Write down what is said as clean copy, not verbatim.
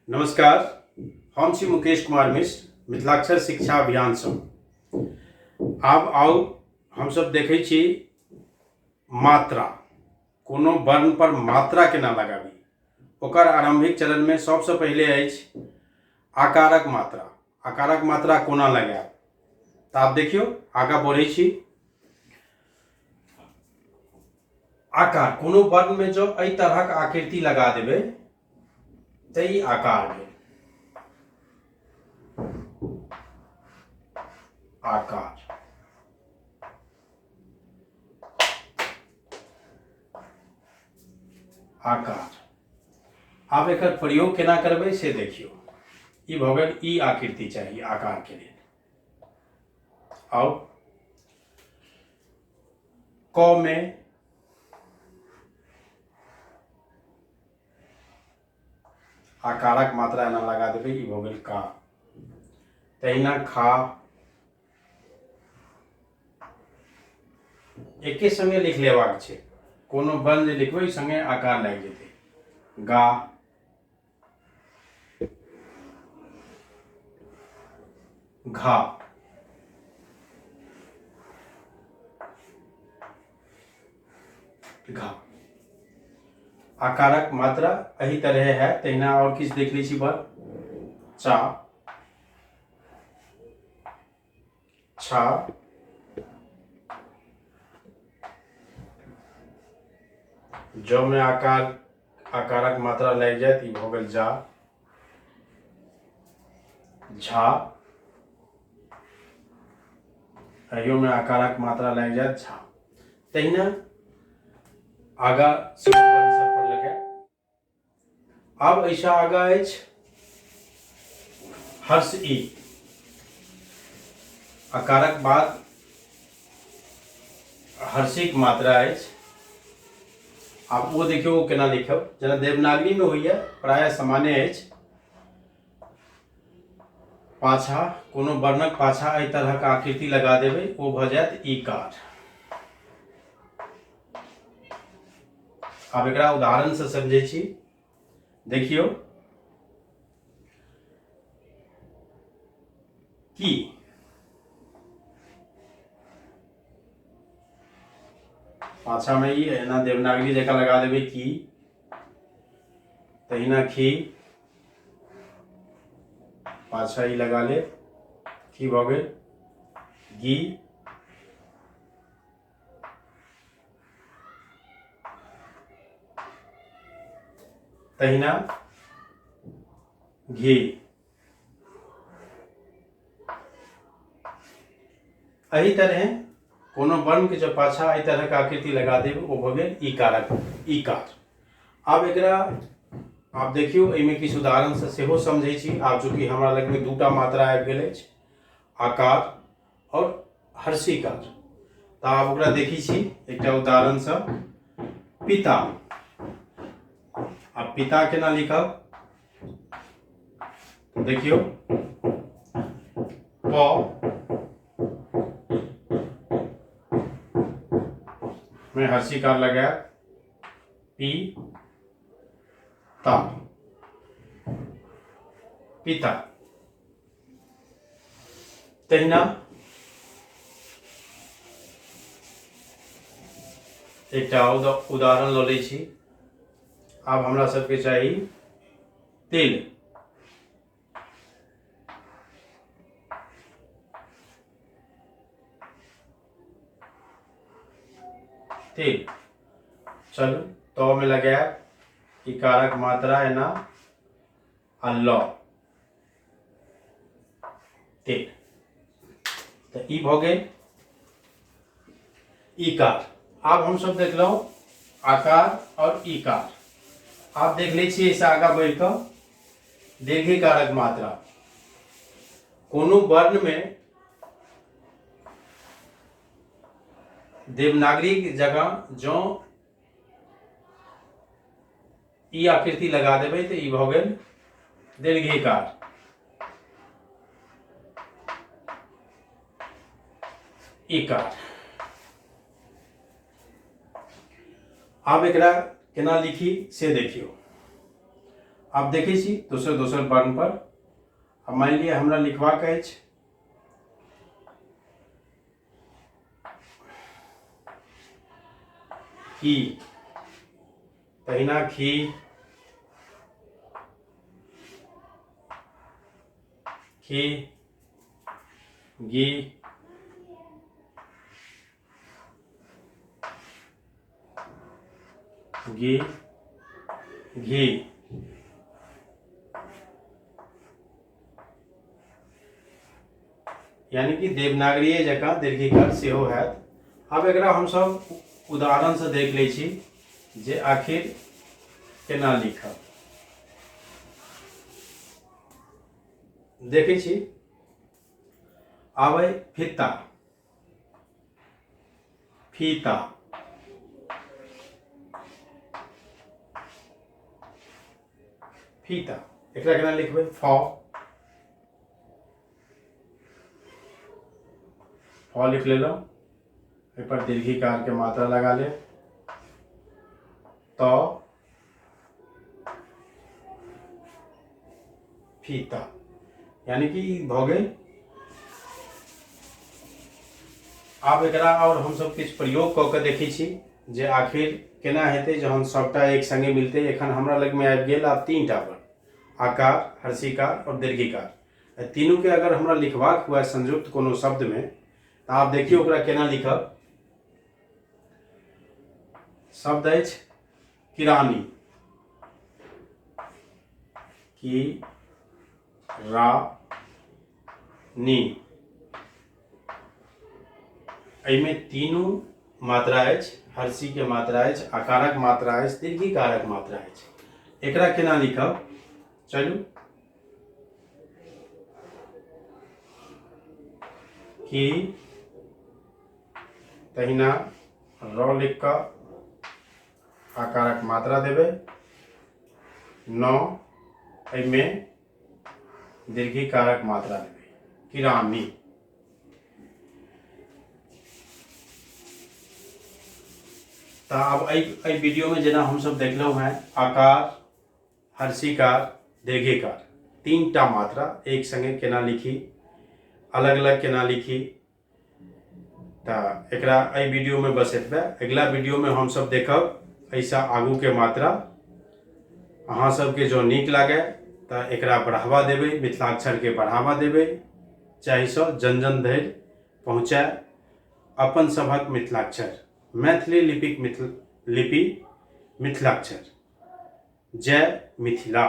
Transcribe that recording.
नमस्कार, हम छी मुकेश कुमार मिश्र, मिथिलाक्षर शिक्षा अभियानसँ। आब आउ हमसभ देखै छी मात्रा, कोनो वर्ण पर मात्रा केना लगाबी। ओकर आरम्भिक चरणमे सबसँ पहिले अछि आकारक मात्रा। आकारक मात्रा कोना लगायब, तऽ आब देखियौ, आगाँ बढ़ै छी। आकार, कोनो वर्णमे जँ एहि तरहक आकृति लगा देबै तऽ ई आकार भेल। आकार आकार आब एकर प्रयोग केना करबै से देखियौ। ई भऽ गेल, ई आकृति चाही आकारके लेल। आउ क में आकारक मात्रा एना लगा देबै, ई भऽ गेल का। तहिना खा, एके संगे लिख लेबाक छै। कोनो वर्ण जे लिखबै, संगे आकार लागि जेतै। गा, घा, घा, आकारक मात्रा एहि तरहे है। तहिना आओर किछु देख लै छी। बर चा, छा, जौ में आकार, आकारक मात्रा लागि जायत, ई भऽ गेल जा। झा, एहियोमे आकारक मात्रा लागि जायत, झा। तहिना आगा सेहो वर्ण सब पर लगायब। आब एहिसँ आगा अछि हर्ष ई। आकारक बाद हर्षिक मात्रा अछि। आब ओ देखियौ, ओ केना लिखब। जेना देवनागरीमे होइए, प्रायः समाने अछि। पाछा, कोनो वर्णक पाछा एहि तरहक आकृति लगा देबै, ओ भऽ जायत ईकार। आब एकरा उदाहरणसँ समझै छी। देखियौ, की पाछामे ई एना देवनागरी जकाँ लगा देबै की, तहिना खी, पाछा ई लगा लेब, की भऽ गेल। गी, तहिना घी। एहि तरहे कोनो वर्ण के जब पाछा एहि तरहक आकृति लगा देब, ओ भऽ गेल ई कारक, ईकार। आब एकरा आब देखियौ, एहिमे किछु उदाहरणसँ सेहो समझै छी। आब चूँकि हमरा लगमे दूटा मात्रा आबि गेल अछि, आकार आओर हर्षिकार, तऽ आब ओकरा देखै छी एकटा उदाहरणसँ। पिता, आब पिता केना लिखब, देखियौ, प में हर्षिकार लगायब, पी ता, पिता। तहिना एकटा उदाहरण लऽ लै छी। आब हमरा सबके चाही तिल। तिल, चलू, तो में लगायब इकारक मात्रा एना आ ल, तिल। तऽ ई भऽ गेल ईकार। आब हमसब देखलहुँ आकार आओर ईकार। आब देख लै छियै एहिसँ आगाँ बढ़ि कऽ दीर्घिकारक मात्रा। कोनो वर्णमे देवनागरी जगह जँ ई आकृति लगा देबै तऽ ई भऽ गेल दीर्घिकार। इकार। आब एकरा केना लिखी से देखियौ। आब देखै छी दोसर दोसर वर्ण पर। आब मानि लिअ हमरा लिखबाक अछि की, तहिना खी, खी, गी, गी, घी। यानी कि देवनागरीये जकाँ दीर्घीकार सेहो हैत। आब एकरा हमसब उदाहरणसँ देख लै छी जे आखिर केना लिखब। देखै छी आब फित्ता, फीता, फीता, एकरा केना लिखबै? फ, फ लिख लेलहुँ, एहिपर दीर्घीकार के मात्रा लगा लेब, त, फीता, यानी कि ई भऽ गेल। आब एकरा आओर हमसब किछु प्रयोग कऽ के देखै छी जे आखिर केना हेतै जहन सबटा एक संगे मिलतै। एखन हमरा लगमे आबि गेल आब तीन टा वर्ण, आकार, हर्षिकार आओर दीर्घिकार। एहि तीनूके अगर हमरा लिखबाक हुए संयुक्त कोनो शब्दमे तऽ आब देखियौ ओकरा केना लिखब। शब्द अछि किरानी, की रा नी, एहिमे तीनू मात्रा अछि, हर्षी के मात्रा अछि, आकारक मात्रा अछि, दीर्घीकारक मात्रा अछि। एकरा केना लिखब? चलू, की, तहिना र लिख कऽ आकारक मात्रा देबै, नौ, एहिमे दीर्घीकारक मात्रा देबै, किरानी। तऽ आब एहि वीडियोमे जेना हमसब देखलहुँ हेँ, आकार, हर्षिकार, दीर्घिकार तीन टा मात्रा एक संगे केना लिखी, अलग अलग केना लिखी। तऽ एकरा एहि वीडियोमे बस एतबे। अगिला वीडियोमे हमसब देखब एहिसँ आगूके मात्रा। अहाँ सबके जँ नीक लागै तऽ एकरा बढ़ावा देबै, मिथिलाक्षरके बढ़ावा देबै, जाहिसँ जन जन धरि पहुँचै अपन सभक मिथिलाक्षर, मैथिली लिपिक मिथिल लिपि मिथिलाक्षर। जय मिथिला।